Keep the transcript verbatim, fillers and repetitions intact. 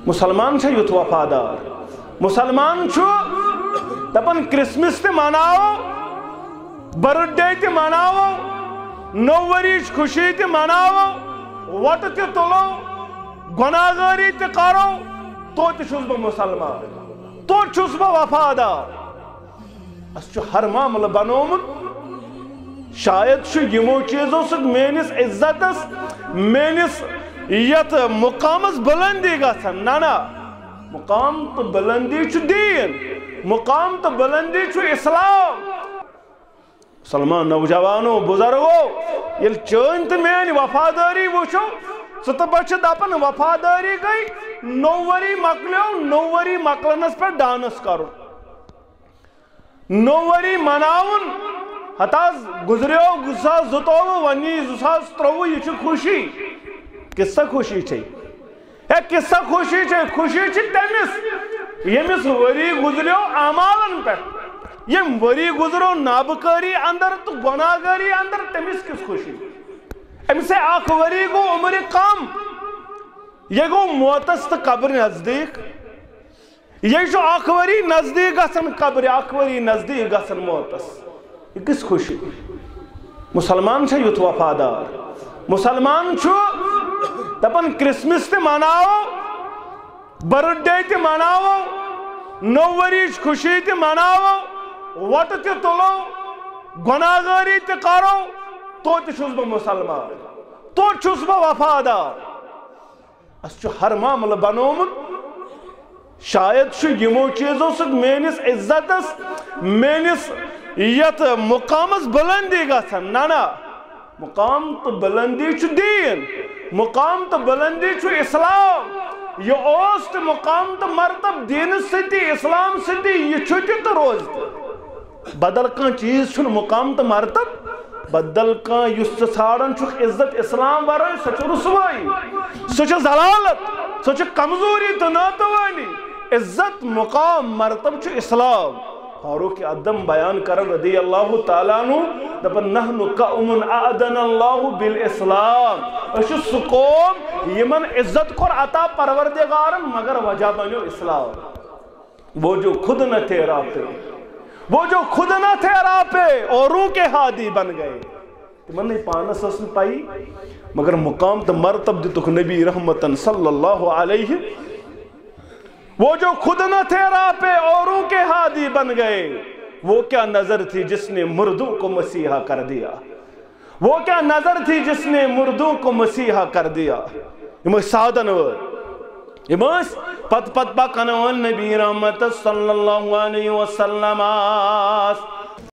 مسلمان چھا یُتھ وفادار؟ مسلمان چھُ دپان کرسمس تہِ مناوو، برتھ ڈے تہِ مناوو، نو ؤریچ خوشی تہِ مناوو، وۄٹہٕ تہِ تُلو، گۄناہگٲری تہِ کرو، توتہِ چھُس بہٕ مسلمان، توتہِ چھُس بہٕ وفادار۔ اسہِ چھُ ہر معاملہٕ بنومُت۔ شاید چھُ یِمو چیٖزو سۭتۍ میٲنِس عزتس، میٲنِس یتھ مقامس بلندی گژھان۔ نہ، نہ، مقام تہٕ بلندی چھُ دیٖن، مقام تہٕ بلندی چھُ اسلام۔ مسلمان نوجوانو، بزرگو، ییٚلہِ چٲنۍ تہٕ میٲنۍ وفادٲری وٕچھو، ژٕ تہٕ بہٕ چھِ دپان وفادٲری گٔے نو ؤری مۄکلیو، نو ؤری مۄکلنس پٮ۪ٹھ ڈانس کرُن۔ نو ؤری مناوُن، ہتہٕ حظ گُزریو زٕ ساس زٕتووُہ، وۄنۍ یی زٕ ساس ترٛووُہ، یہِ چھِ خوشی۔ کِژھ سا خوشی چھے؟ ہے، کِژھ سا خوشی چھے؟ خوشی چھِ تٔمِس، ییٚمِس ؤری گُزریو اعمالن پٮ۪ٹھ۔ ییٚمۍ ؤری گُزریو نابکٲری اندر تہٕ گۄناہگٲری اندر، تٔمِس کِژھ خوشی؟ أمِس ہے اکھ ؤری گوٚو عمرِ کم، یہِ گوٚو موتس تہٕ قبرِ نزدیٖک۔ یہِ چھُ اکھ ؤری نزدیٖک گژھان قبرِ، اکھ ؤری نزدیٖک گژھان موتس۔ یہِ کِژھ خوشی؟ مسلمان چھا یُتھ وفادار؟ مسلمان چھُ دپان کرسمس تہِ مناوو، برتھ ڈے تہِ مناوو، نو ؤریچ خوشی تہِ مناوو، وۄٹہٕ تہِ تُلو، گۄناہگٲری تہِ کرو، توتہِ چھُس بہٕ مسلمان، توتہِ چھُس بہٕ وفادار۔ اسہِ چھُ ہر معاملہٕ بنومُت۔ شاید چھُ یِمو چیٖزو سۭتۍ میٲنِس عزتس، میٲنِس یتھ مقامس بلندی گژھان۔ نہ، نہ، مقام تہٕ بلندی چھُ دیٖن، مقام تہٕ بلندی چھُ اسلام۔ یہِ اوس تہِ مقام تہٕ مرتب دیٖنہٕ سۭتی، اسلام سۭتی، یہِ چھُ تہِ تہٕ روزِ تہِ۔ بدل کانٛہہ چیٖز چھُنہٕ مقام تہٕ مرتب۔ بدل کانٛہہ یُس ژٕ ژھانڈان چھُکھ عزت اسلام ورٲے، سۄ چھِ رسوٲیی، سۄ چھِ ذلالت، سۄ چھِ کمزوری تہٕ ناتوٲنی۔ عزت، مقام، مرتب چھُ اسلام۔ فاروق اعظم بیان کران رضی اللہ تعالیٰ عنہ، دپان، "نحن قوم اعزنا اللہ بالاسلام"، أسۍ چھِ سُہ قوم یِمن عزت کوٚر عطا پروردگارن، مگر وجہ بنیو اسلام۔ وہ جو خود نہ تھے راہ پہ، وہ جو خود نہ تھے راہ پہ، اوروں کے ہادی بن گئے۔ تِمن نہٕ پانس ٲس نہٕ پَیی، مگر مقام تہٕ مرتب دِتُکھ نبی رحمتن صلی اللہ علیہ۔ وہ جو خود نہ تھے راہ پہ، اوروں کے ہادی بن گئے، وہ کیا نظر تھی جس نے مردوں کو مسیحا کر دیا۔ وہ کیا نظر تھی جس نے مردوں کو مسیحا کر دیا۔ یِم ٲسۍ سادن وٲلۍ۔ یِم ٲسۍ پتہٕ پتہٕ پکن وٲلۍ نبی رحمت صلی اللہ علیہ وسلمس۔